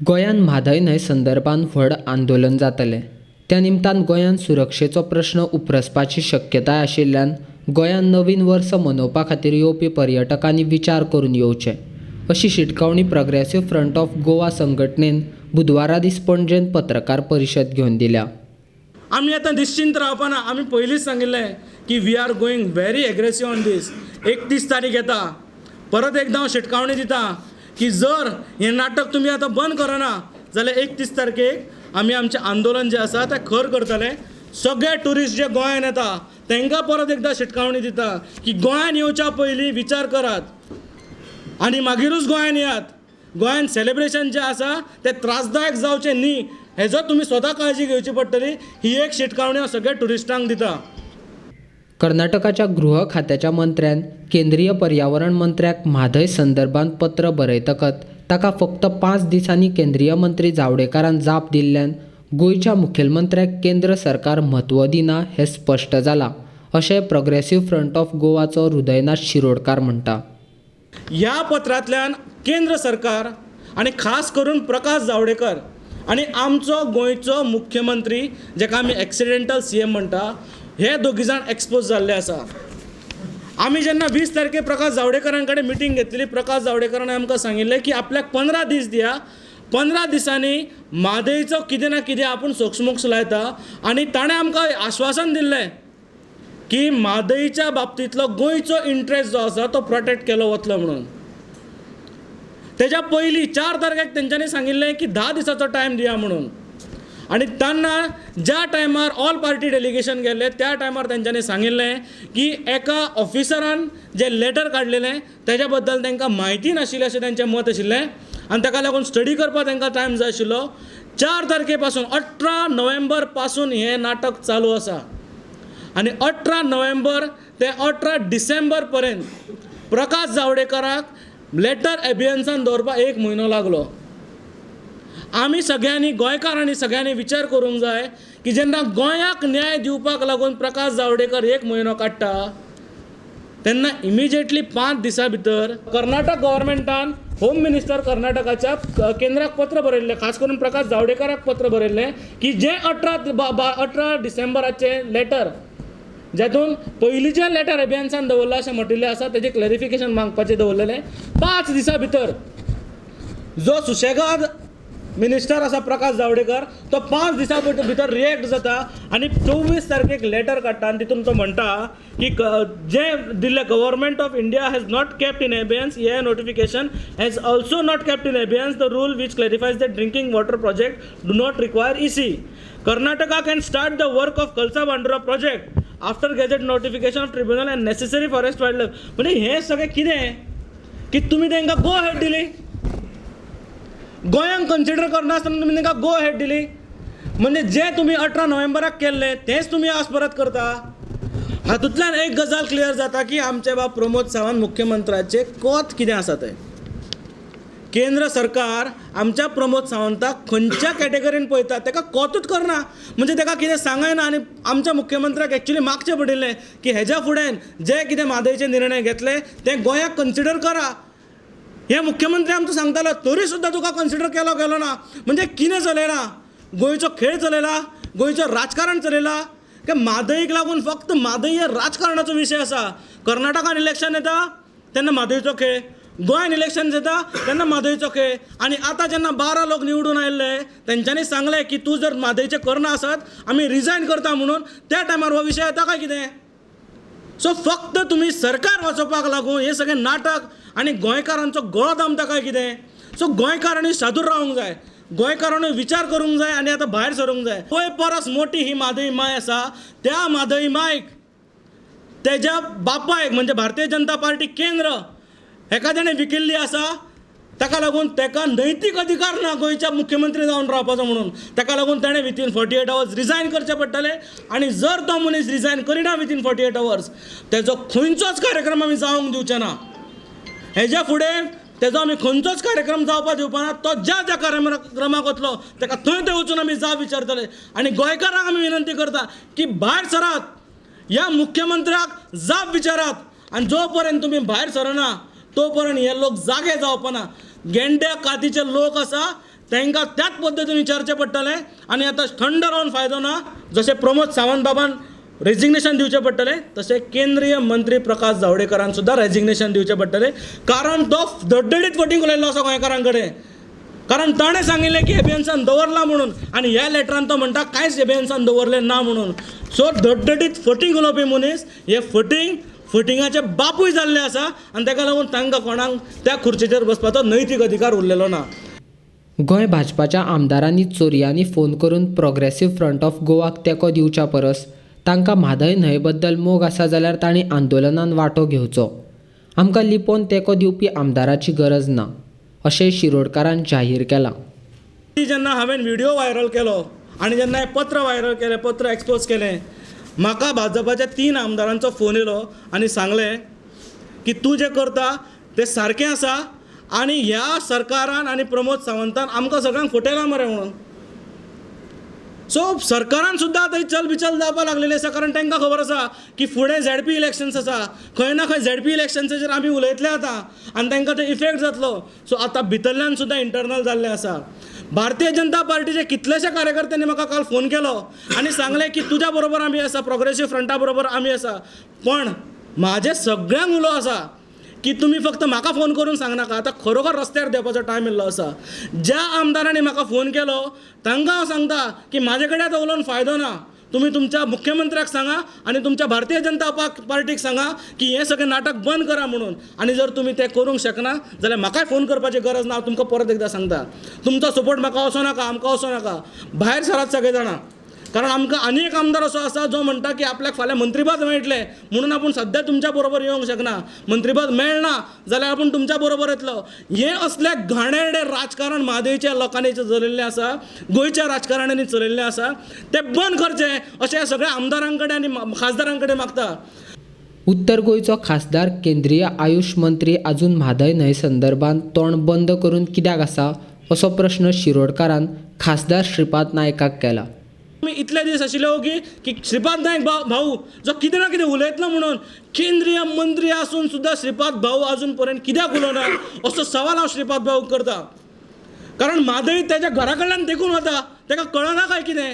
गोंयांत म्हादय न्हंय संदर्भात व्हड आंदोलन जातलें. त्या निमतान गोंयांत सुरक्षेचो प्रस्न उप्रासपाची शक्यताय आशिल्ल्यान गोंयांत नवीन वर्स मनोवपा खातीर येवपी पर्यटकांनी विचार करून येवचें, अशी शिटकावणी प्रोग्रेसिव्ह फ्रंट ऑफ गोवा संघटनेन बुधवारा दीस पणजेंत पत्रकार परिशद घेवन दिल्या. आमी आतां निश्चिंत रावपाना. आमी पयलींच सांगिल्लें की we are going very aggressive on this. 31 तारीख येता, परत एकदां हांव शिटकावणी दिता की जर हें नाटक तुमी आतां बंद करना जाल्यार 31 तारखेक आमी आमचें आंदोलन जें आसा तें खर करतले. सगळे ट्युरिस्ट जे गोंयान येता तांकां परत एकदां शिटकावणी दिता की गोंयान येवच्या पयलीं विचार करात आनी मागीरूच गोंयान येयात. गोंयान सेलिब्रेशन जें आसा तें त्रासदायक जावचें न्ही हेजो तुमी स्वता काळजी घेवची पडटली. ही एक शिटकावणी हांव सगळ्या ट्युरिस्टांक दिता. कर्नाटकाच्या गृह खात्याच्या मंत्र्यान केंद्रीय पर्यावरण मंत्र्याक म्हादय संदर्भात पत्र बरयतकच ताका फक्त 5 दिसांनी केंद्रीय मंत्री जावडेकरान जाप दिल्ल्यान गोंयच्या मुखेलमंत्र्याक केंद्र सरकार म्हत्व दिना हें स्पश्ट जालां, अशें प्रोग्रेसिव्ह फ्रंट ऑफ गोवाचो हृदयनाथ शिरोडकार म्हणटा. ह्या पत्रांतल्यान केंद्र सरकार आनी खास करून प्रकाश जावडेकर आनी आमचो गोंयचो मुख्यमंत्री जेका आमी एक्सिडेंटल CM म्हणटा, हे दोगी जाण एक्सपोज जाल्ले आसा. आमी जेन्ना 20 तारखे प्रकाश जावडेकरां कडेन मिटींग घेतलेली, प्रकाश जावडेकरान आमकां सांगिल्लें की आपल्याक 15 दीस दिया, 15 दिसांनी म्हादयचो कितें ना कितें आपूण सोक्षमोक्ष लायता. आनी ताणें आमकां आश्वासन दिल्लें की म्हादयच्या बाबतींतलो गोंयचो इंट्रस्ट जो आसा तो प्रोटेक्ट केलो वतलो म्हणून. तेज्या पयलीं 4 तारखेक तेंच्यांनी सांगिल्लें की 10 दिसाचो टायम दिया म्हणून. आनी तेन्ना ज्या टायमार ऑल पार्टी डेलिगेशन गेल्लें त्या टायमार तेंच्यांनी सांगिल्लें की एका ऑफिसरान जें लेटर काडलेलें तेज्या बद्दल तांकां म्हायती नाशिल्ली अशें तेंचें मत आशिल्लें आनी ताका लागून स्टडी करपाक तांकां टायम जाय आशिल्लो. 4 तारखे पासून 18 नोव्हेंबर पासून हें नाटक चालू आसा आनी 18 नोव्हेंबर ते 18 डिसेंबर पर्यंत प्रकाश जावडेकराक लेटर एबियन्सान दवरपाक 1 म्हयनो लागलो. आमी सगळ्यांनी गोंयकारांनी सगळ्यांनी विचार करूंक जाय की जेन्ना गोंयाक न्याय दिवपाक लागून प्रकाश जावडेकर 1 म्हयनो काडटा तेन्ना इमिजिएटली 5 दिसां भितर कर्नाटक गव्हर्मेंटान होम मिनिस्टर कर्नाटकाच्या केंद्राक पत्र बरयल्लें, खास करून प्रकाश जावडेकराक पत्र बरयल्लें की जें 18 डिसेंबराचें लेटर जातून पयलींचें लेटर एबियन्सान दवरलां अशें म्हटिल्लें आसा तेजें क्लॅरिफिकेशन मागपाचें दवरलेलें. 5 दिसां भितर जो सुशेगाद मिनिस्टर आसा प्रकाश जावडेकर तो 5 दिसां भितर रिएक्ट जाता आनी 24 तारखेक लेटर काडटा आनी तितून तो म्हणटा की जें दिल्लें government of India has not kept in abeyance a notification has also not kept in abeyance the rule which clarifies the drinking water project do not require EC. Karnataka can start the work of Kalasa Bandura project after gazette notification of tribunal and necessary forest wild life. म्हणजे हें सगळें कितें की तुमी तांकां गो head दिली, गोंयांक consider करनासतना तुमी तांकां गो हेड दिली. म्हणजे जें तुमी 18 नोव्हेंबराक केल्लें तेंच तुमी आज परत करता. हातूंतल्यान एक गजाल क्लियर जाता की आमचे बाब प्रमोद सावंत मुख्यमंत्र्याचें कोत कितें आसा तें. केंद्र सरकार आमच्या प्रमोद सावंताक खंयच्या कॅटेगरीन पळयता ताका कोतूच करना, म्हणजे ताका कितें सांगना. आनी आमच्या मुख्यमंत्र्याक एक्चुली मागचें पडिल्लें की हेज्या फुडें जे कितें म्हादयचे निर्णय घेतले ते गोंयाक कन्सिडर करा. हे मुख्यमंत्री आमचो सांगतालो तरी सुद्दां तुका कन्सिडर केलो गेलो ना. म्हणजे कितें चलयलां, गोंयचो खेळ चलयला, गोंयचो राजकारण चलयलां. काय म्हादयक लागून फक्त म्हादय हे राजकारणाचो विशय आसा. कर्नाटकान इलेक्शन येता तेन्ना म्हादयचो खेळ, गोंयान इलेक्शन येता तेन्ना म्हादयचो खेळ. आनी आतां जेन्ना 12 लोक निवडून आयिल्ले तेंच्यांनी सांगलें की तूं जर म्हादयचें करना आसत आमी रिजायन करता म्हणून, त्या टायमार हो विशय येता काय कितें? सो फक्त तुमी सरकार वाचोवपाक लागून हें सगळें नाटक आनी गोंयकारांचो गळो दामता काय कितें? सो गोंयकारांनी सादूर रावंक जाय, गोंयकारांनी विचार करूंक जाय आनी आतां भायर सरूंक जाय. पय परस मोटी ही म्हादय माय आसा, त्या म्हादय मायक तेज्या बापायक म्हणजे भारतीय जनता पार्टी केंद्र हेका तेणें विकिल्ली आसा. ताका लागून ताका नैतीक अधिकार ना गोंयच्या मुख्यमंत्री जावन रावपाचो म्हणून. ताका लागून ताणें विथीन 48 आवर्स रिजायन करचें पडटलें. आनी जर तो मनीस रिजायन करिना विथीन 48 आवर्स तेजो खंयचोच कार्यक्रम आमी जावंक दिवचे ना. हेज्या फुडें तेजो आमी खंयचोच कार्यक्रम जावपाक दिवपा ना. तो ज्या ज्या कार्यक्रमाक वतलो ताका थंय थंय वचून आमी जाप विचारतले. आनी गोंयकारांक आमी विनंती करता की भायर सरात, ह्या मुख्यमंत्र्याक जाप विचारात. आनी जो पर्यंत तुमी भायर सरना तो पर्यंत हे लोक जागे जावपा ना. गेंड्या कातीचे लोक आसा तांकां त्याच पद्दतीन विचारचें पडटलें. आनी आतां थंड रावन फायदो ना, जशें प्रमोद सावंत बाबान रेजिग्नेशन दिवचें पडटलें तशें केंद्रीय मंत्री प्रकाश जावडेकरान सुद्दां रेजिग्नेशन दिवचें पडटलें, कारण तो धडधडीत फटींग उलयल्लो आसा गोंयकारां कडेन. कारण ताणें सांगिल्लें की एबियन्सान दवरलां म्हणून आनी ह्या लेटरान तो म्हणटा कांयच एबियन्सान दवरलें ना म्हणून. सो धडधडीत फटींग उलोवपी मनीस हे फटींग फटिंगाचे बापूय जाल्ले आसा आनी ताका लागून तांकां कोणाक त्या खुर्चेचेर बसपाचो नैतीक अधिकार उरलेलो ना. गोंय भाजपाच्या आमदारांनी चोरयांनी फोन करून प्रोग्रेसिव्ह फ्रंट ऑफ गोवाक तेंको दिवच्या परस तांकां म्हादय न्हंय बद्दल मोग आसा जाल्यार तांणी आंदोलनान वांटो घेवचो. आमकां लिपोवन तेंको दिवपी आमदाराची गरज ना अशें शिरोडकारान जाहीर केलां. जेन्ना हांवें व्हिडियो व्हायरल केलो आनी जेन्ना हें पत्र व्हायरल केलें, पत्र एक्सपोज केलें, म्हाका भाजपाच्या 3 आमदारांचो फोन येयलो आनी सांगलें की तूं जें करता तें सारकें आसा आनी ह्या सरकारान आनी प्रमोद सावंतान आमकां सगळ्यांक फटयलां मरे म्हणून. सो सरकारान सुद्दां आतां चलबिचल जावपाक लागलेली आसा, कारण तांकां खबर आसा की फुडें झेडपी इलेक्शन्स आसा, खंय ना खंय झेडपी इलेक्शन्साचेर आमी उलयतले आतां आनी तांकां ते इफेक्ट जातलो. सो आतां भितरल्यान सुद्दां इंटरनल जाल्लें आसा. भारतीय जनता पार्टीचे कितलेशे कार्यकर्त्यांनी म्हाका काल फोन केलो आनी सांगलें की तुज्या बरोबर आमी आसा, प्रोग्रेसीव फ्रंटा बरोबर आमी आसा, पण म्हाजे सगळ्यांक उलो आसा की तुमी फक्त म्हाका फोन करून सांगनाका, आतां खरोखर रस्त्यार देंवपाचो टायम येयल्लो आसा. ज्या आमदारांनी म्हाका फोन केलो तांकां हांव सांगता की म्हाजे कडेन आतां उलोवन फायदो ना, तुमी तुमच्या मुख्यमंत्र्याक सांगा आनी तुमच्या भारतीय जनता पार्टीक सांगा की हें सगळें नाटक बंद करा म्हणून. आनी जर तुमी तें करूंक शकना जाल्यार म्हाकाय फोन करपाची गरज ना. हांव तुमकां परत एकदां सांगता, तुमचो सपोर्ट म्हाका वचो नाका, आमकां वचो नाका, भायर सरात सगळे जाणां. कारण आमकां आनी एक आमदार असो आसा जो म्हणटा की आपल्याक फाल्यां मंत्रीपद मेळटलें म्हणून आपूण सद्या तुमच्या बरोबर येवंक शकना, मंत्रीपद मेळना जाल्यार आपूण तुमच्या बरोबर येतलो. हें असलें घाणेरडें राजकारण म्हादयच्या लोकांनी चलयल्लें आसा, गोंयच्या राजकारण्यांनी चलयल्लें आसा, तें बंद करचें अशें सगळ्या आमदारां कडेन आनी खासदारां कडेन मागता. उत्तर गोंयचो खासदार केंद्रीय आयुश मंत्री आजून म्हादय न्हंय संदर्भात तोंड बंद करून कित्याक आसा असो प्रश्न शिरोडकारान खासदार श्रीपाद नायकाक केला. इतले दीस आशिल्ले ओगी की श्रीपाद नायक भाऊ जो कितें ना कितें उलयतलो म्हणून केंद्रीय मंत्री आसून सुद्दां श्रीपाद भाऊ अजून पर्यंत कित्याक उलोवना असो सवाल हांव श्रीपाद भाऊक करता. कारण म्हादय तेज्या घरा कडल्यान देखून वता, ताका कळना काय कितें,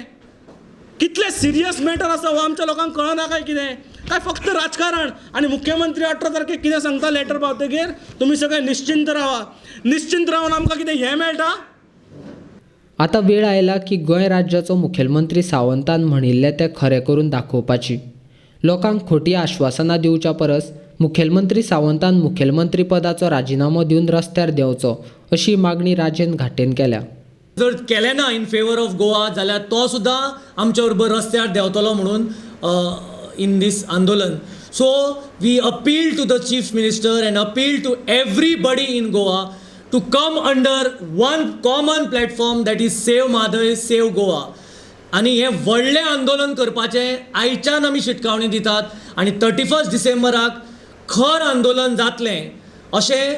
कितलें सिरियस मॅटर आसा हो आमच्या लोकांक कळना काय कितें, काय फक्त राजकारण. आनी मुख्यमंत्री 18 तारखेक कितें सांगता लेटर पावतकीर तुमी सगळे निश्चिंत रावा, निश्चिंत रावन आमकां कितें हें मेळटा. आतां वेळ आयला की गोंय राज्याचो मुखेलमंत्री सावंतान म्हणिल्लें तें खरें करून दाखोवपाची. लोकांक खोटी आश्वासनां दिवच्या परस मुखेलमंत्री सावंतान मुखेलमंत्री पदाचो राजिनामो दिवन रस्त्यार देंवचो अशी मागणी राजेन घाटेन केल्या. जर केलें ना इन फेवर ऑफ गोवा जाल्यार तो सुद्दां आमच्या बरोबर रस्त्यार देंवतलो म्हणून इन दीस आंदोलन. So we appeal to the chief minister and appeal to everybody in Goa to come under one common platform, that is Save Mhadei, Save Goa. आनी हें व्हडलें आंदोलन करपाचें आयच्यान आमी शिटकावणी दितात आनी 31 डिसेंबराक खर आंदोलन जातलें अशें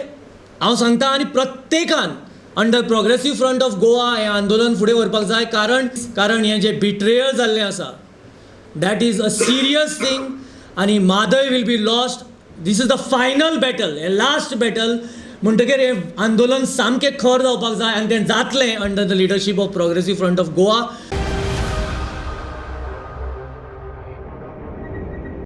हांव सांगता. आनी प्रत्येकान under Progressive Front of Goa हें आंदोलन फुडें व्हरपाक जाय, कारण हें जें बिट्रेयल जाल्लें आसा that is a serious thing आनी Mhadei will be lost. This is the final battle, हें लास्ट बॅटल म्हणटकीर हें आंदोलन सामकें खर जावपाक जाय आनी तें जातलें under the leadership of Progressive Front of Goa.